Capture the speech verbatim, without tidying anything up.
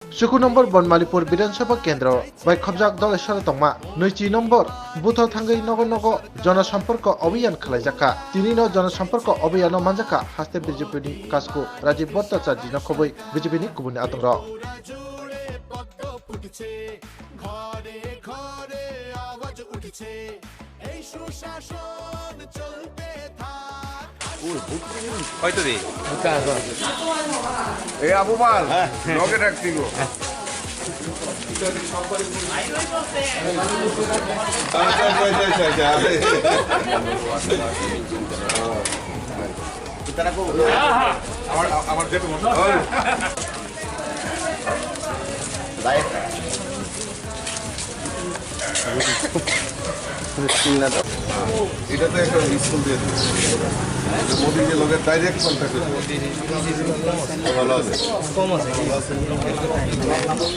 Suku nombor Bonmalipur Bidhan Sabha Kendro bai khobjak Doleswara tongma nwichi nombor butho thangwi nogo nogo Jana Samporko Abhiyan khwlaijakha. Tinino Jana Samporko Abhiyano manjakha haste B J P ni kasku Rajiv Bhattacharjino khobwi B J P ni kubuni atongrok. হয়তো রে। এই আবু মাল, লগে রাখছি গো। আচ্ছা, আচ্ছা, আচ্ছা, আচ্ছা, আচ্ছা। আমার, আমার যেটা মনে হয়। এটা তো একটা মিস কল দিয়ে দিন। মোদিজির লগে ডাইরেক্ট কন্ট্যাক্ট। ভালো আছে।